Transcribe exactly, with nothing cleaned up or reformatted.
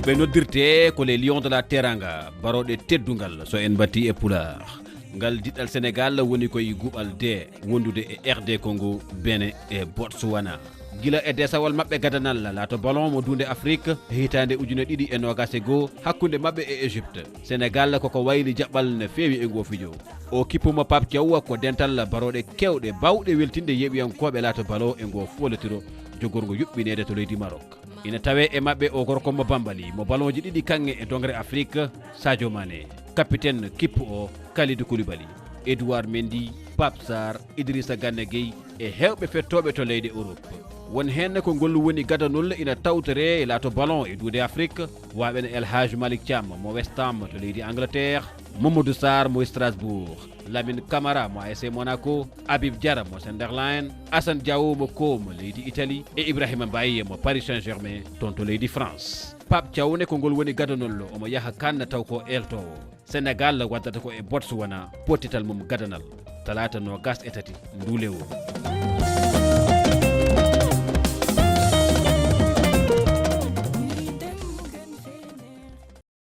Ɓe noddirte ko les Lions de la Teranga, barooɗe teddungal so en mbattii e Pulaar. Ngal diɗɗal Senegal woni koye guɓal D, wondude e R D Congo, Benin e Botswana. Gila e desawal maɓɓe gadanal laato ballon mo duunde Afrik e hitaande ujune ɗiɗi e noogas e goo hakkunde maɓɓe e Égypte, Senegal koko wayli jaɓɓal no feewi e ngoo fijo. O kippu mo Pape Thiaw ko dental barooɗe keewɗe baawɗe weltinde yeeɓiyankooɓe laato ballon e ngoo foolotiro jogorngo yuɓɓineede to leydi Maroc. Ina tawee e maɓɓe o gorko mo Bambali, mo ballonji ɗiɗi kaŋŋe e dongre Afrik, Sadio Mané. Capitaine kippu o, Kalidou Koulibaly, Edouard Mendy, Pape Sarr, Idrissa Gana Gueye e heewɓe fettooɓe to leyɗe Europe. Won heen ko ngol woni gadanol ina tawtoree e laato ballon e duunde Afrik, waaɓe no El Hadj Malick Thiam mo West Ham to leydi Angleterre, Mamadou Sarr mo Strasbourg, Lamine Camara mo A S Monaco, Habib Diarra mo Sunderland, Assane Diao mo Como leydi Italie e Ibrahima Mbaye mo Paris Saint-Germain toon to leydi France. Pape Thiaw ne ko ngol woni gadanol, omo yaha CAN taw ko eeltoowo. Senegal waddata ko e Botswana pottital mum gadanal talaata noogas e tati nduu lewru.